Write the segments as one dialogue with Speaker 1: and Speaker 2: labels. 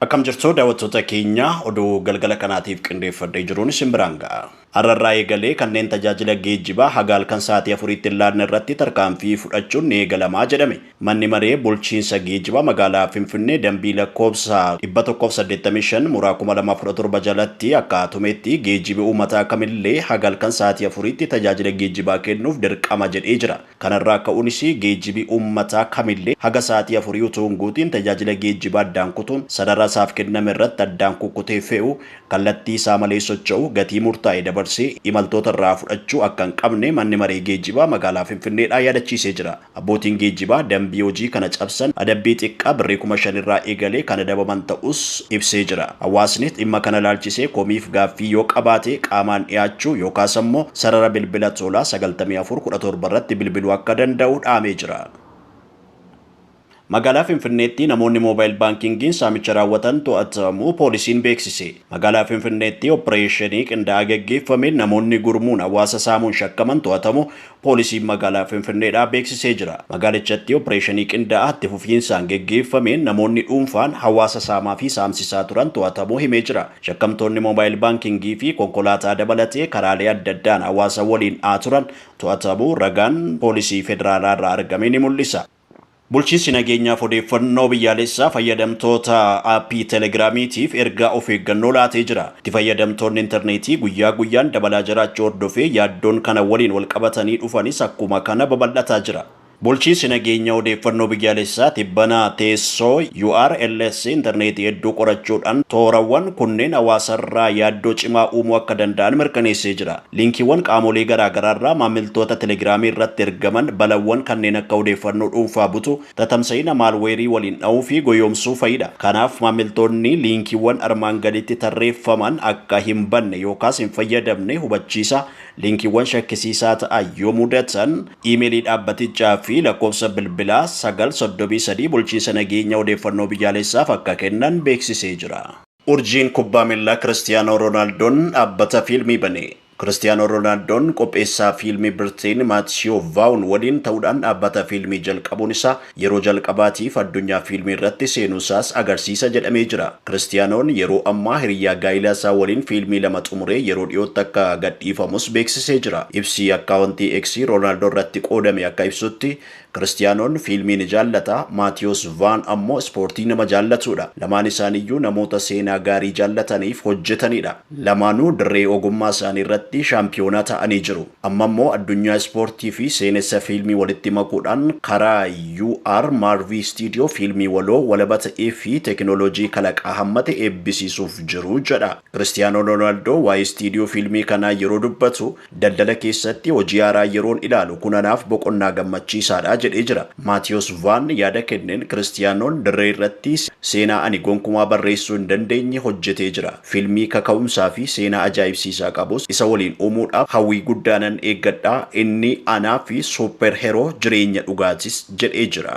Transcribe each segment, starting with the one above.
Speaker 1: Akkam jirtu daawwattoota keenya, oduu galgala kanaatiif qindeeffadhee jiruun isin biraan ga'a. Har'arraa eegalee kanneen tajaajila geejjibaa haga halkan sa'aatii 4tti hin laanne irratti tarkaanfii fudhachuun ni eegalamaa jedhame. Manni maree bulchiinsa geejjibaa magaalaa Finfinnee dambii lakkoofsa 185 muraa 2017 jalatti akka tumetti geejjibi uummataa kamillee haga halkan sa'aatii 4tti tajaajila geejjibaa kennuuf dirqama jedhee jira. Kanarraa ka'uunis geejjibi uummataa kamillee haga sa'aatii 4 utuu hin guutiin tajaajila geejjibaa addaan kutuun sarara isaaf kenname irratti addaan kukkutee fe'u, kallattii isaa malee socho'u, gatii murtaa'e dabarsee imaltoota irraa fudhachuu akka hin qabne manni maree geejjibaa magaalaa Finfinneedhaa yaadachiisee jira. Abbootiin geejjibaa dambii hojii kana cabsan adabbii xiqqaa birrii 5,000 irraa eegalee kan adabaman ta'us ibsee jira. Hawaasni dhimma kana ilaalchisee komiif gaaffii yoo qabaate qaamaan dhiyaachuu yookaas ammoo sarara bilbila tolaa 94 17 irratti bilbiluu akka danda'u dhaamee jira. Magaalaa Finfinneetti namoonni moobaayil baankingiin saamicha raawwatan to'atamuu poolisiin beeksise. Magaalaa Finfinneetti oppireeshinii qindaa'aa gaggeeffameen namoonni gurmuun hawaasa saamuun shakkaman to'atamuu poolisiin magaalaa Finfinneedhaa beeksisee jira. Magaalichatti oppireeshinii qindaa'aa itti fufiinsaan gaggeeffameen namoonni dhuunfaan hawaasa saamaa fi saamsisaa turan to'atamuu himee jira. Shakkamtoonni moobaayil baankingii fi konkolaataa dabalatee karaalee adda addaan hawaasa waliin dha'aa turan to'atamuu ragaan poolisii federaalaa irraa argame ni mul'isa. Bulchiinsi nageenyaaf odeeffannoo biyyaalessaa fayyadamtoota aappii Telegiraamiitiif ergaa of eeggannoo laatee jira. Itti fayyadamtoonni intarneetii guyyaa guyyaan dabalaa jiraachuu hordofee yaaddoon kana waliin wal qabatanii dhufanis akkuma kana babal'ataa jira. Bulchiinsi nageenya odeeffannoo biyyaalessaa tibbana teessoo URLs intarneetii hedduu qorachuudhaan toorawwan kunneen hawaasarraa yaaddoo cimaa uumuu akka danda'an mirkaneessee jira. Liinkiiwwan qaamolee garaagaraarraa maamiltoota Telegiraamii irratti ergaman balawwan kanneen akka odeeffannoo dhuunfaa butu, tatamsa'ina maalweerii waliin dha'uu fi goyoomsuu fa'idha. Kanaaf maamiltoonni liinkiiwwan armaan gaditti tarreeffaman akka hin banne yookaas hin fayyadamne hubachiisa. Liinkiiwwan shakkisiisaa ta'an yoo mudatan iimeelii dhaabbatichaa fi lakkoofsa bilbilaa 933 bulchiinsa nageenya odeeffannoo biyyaalessaaf akka kennan beeksisee jira. Urjiin kubbaa miillaa Kiristiyaanoo Roonaaldoon dhaabbata fiilmii bane. Kiristiyaanoo Roonaaldoon qopheessaa fiilmii Birteen Maatiyoo Vaawun waliin ta'uudhaan dhaabbata fiilmii jalqabuun isaa yeroo jalqabaatiif addunyaa fiilmii irratti seenuusaas agarsiisa jedhamee jira. Kiristiyaanoon yeroo ammaa hiriyaa gaa'ilaa isaa waliin fiilmii lama xumuree yeroo dhiyootti akka gadhiifamus beeksisee jira. Ibsi akkaawuntii X Roonaaldoo irratti qoodame akka ibsutti Kiristiyaanoon fiilmii ni jaallata, Maatiyoos Vaan ammoo ispoortii nama jaallatudha. Lamaan isaaniiyyuu namoota seenaa gaarii jaallataniif hojjetanidha. Lamaanuu dirree ogummaa isaanii irratti shaampiyoonaa ta'anii jiru. Amma immoo addunyaa ispoortii fi seenessa fiilmii walitti makuudhaan karaa UR Marvii Studio fiilmii waloo walaba ta'ee fi teekinooloojii kalaqaa hammate eebbisiisuuf jiru jedha. Kiristiyaanoo Roonaaldoo waa'ee istiidiyoo fiilmii kanaa yeroo dubbatu, daldala keessatti hojii haaraa yeroon ilaalu kun anaaf boqonnaa gammachiisaadha jedhee jira. Maatiyos Vaan yaada kenneen Kiristiyaanoon dirree irratti seenaa ani gonkumaa barreessuu hin dandeenye hojjetee jira. Fiilmii kaka'umsaa fi seenaa ajaa'ibsiisaa qabus isa waliin uumuudhaaf hawwii guddaanan eeggadha. Inni anaa fi suupper heroo jireenya dhugaatis jedhee jira.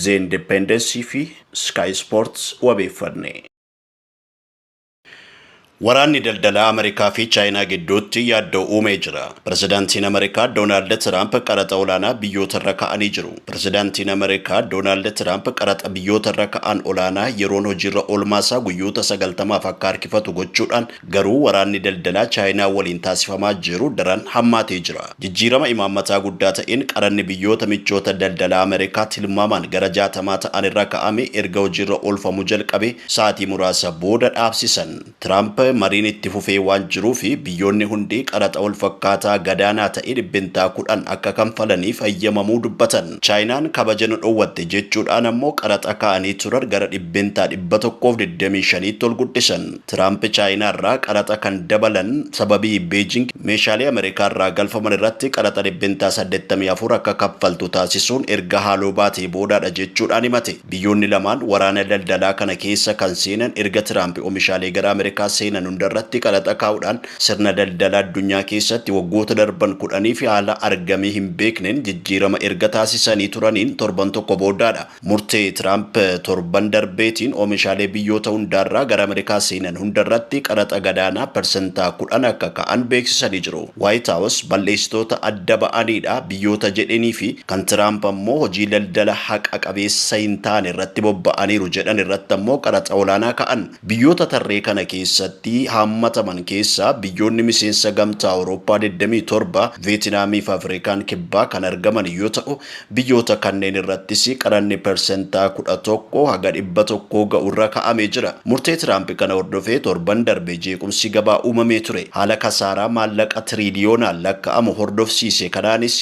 Speaker 1: The Independence fi Sky Sports wabeeffanne. Waraanni daldalaa Ameerikaa fi Chaayinaa gidduutti yaaddoo uumee jira. Pirezidaantiin Ameerikaa Doonaald Tiraamp qaraxa olaanaa biyyoota irra ka'anii jiru. Pirezidaantiin Ameerikaa Doonaald Tiraamp qaraxa biyyoota irra ka'an olaanaa yeroon hojiirra oolmaasaa guyyoota 90f akka harkifatu gochuudhaan garuu waraanni daldalaa Chaayinaa waliin taasifamaa jiru daran hammaatee jira. Jijjiirama imaammataa guddaa ta'een qaranni biyyoota michoota daldalaa Ameerikaa tilmaamaan gara 60 ta'an irra ka'ame erga hojiirra oolfamuu jalqabe sa'aatii muraasa booda dhaabsisan. Tiraamp mariin itti fufee waan jiruuf biyyoonni hundi qaraxa wal fakkaataa gadaanaa ta'e 10% akka kanfalaniif hayyamamuu dubbatan. Chaayinaan kabaja nu dhoowwatte jechuudhaan ammoo qaraxa kaa'anii turan gara 125%tti ol guddisan. Tiraamp Chaayinaa irraa qaraxa kan dabalan sababii Beejing meeshaalee Ameerikaa irraa galfaman irratti qaraxa 84% akka kaffaltu taasisuun erga haaloo baatee boodaadha jechuudhaan himate. Biyyoonni lamaan waraana daldalaa kana keessa kan seenan erga Tiraamp oomishaalee gara Ameerikaa seenan seenan hundarratti qaraxa kaa'uudhaan sirna daldala addunyaa keessatti waggoota darban 10 fi haala argamee hin beekneen jijjiirama erga taasisanii turaniin torban tokko boodaadha. Murtee Tiraamp torban darbeetiin oomishaalee biyyoota hundaarraa gara Ameerikaa seenan hundarratti qaraxa gadaanaa 10% akka ka'an beeksisanii jiru. White House balleessitoota adda ba'aniidha biyyoota jedhanii fi kan Tiraamp ammoo hojii daldala haqa qabeessa hin taane irratti bobba'aniiru jedhan irratti ammoo qaraxa olaanaa ka'an. Biyyoota tarree kana keessatti hammataman keessaa biyyoonni miseensa gamtaa Awurooppaa 27, Veetinaamii fi Afrikaan Kibbaa kan argaman yoo ta'u, biyyoota kanneen irrattis qaranni 11% haga 100 ga'urra ka'amee jira. Murtee Tiraamp kana hordofee torban darbe jeequmsi gabaa uumamee ture. Haala kasaaraa maallaqa tiriiliyoonaan lakkaa'amu hordofsiise kanaanis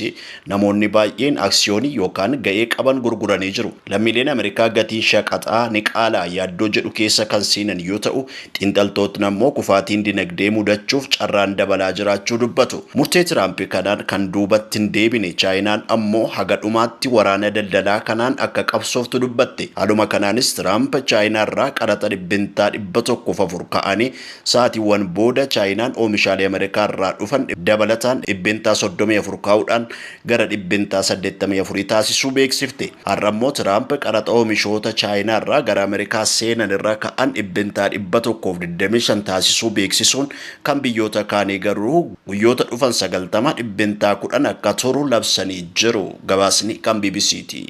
Speaker 1: namoonni baay'een aksiyoonii yookaan ga'ee qaban gurguranii jiru. Lammiileen Ameerikaa gatiin shaqaxaa ni qaalaa yaaddoo jedhu keessa kan seenan yoo ta'u, xiinxaltootni ammoo kufaatiin dinagdee mudachuuf carraan dabalaa jiraachuu dubbatu. Murtee Tiraamp kanaan kan duubatti hin deebine Chaayinaan ammoo haga dhumaatti waraana daldalaa kanaan akka qabsooftu dubbatte. Haaluma kanaanis Tiraamp Chaayinaarraa qaraxa 104% ka'anii sa'aatiiwwan booda Chaayinaan oomishaalee Ameerikaarraa dhufan dabalataan 34% kaa'uudhaan gara 84% taasisuu beeksifte. Har'a immoo Tiraamp qaraxa oomishoota Chaayinaarraa gara Ameerikaa seenan irra ka'an 125% taasisuu beeksisuun kan biyyoota kaanii garuu guyyoota dhufan 90 10% akka turu labsanii jiru. Gabaasni kan BBCti.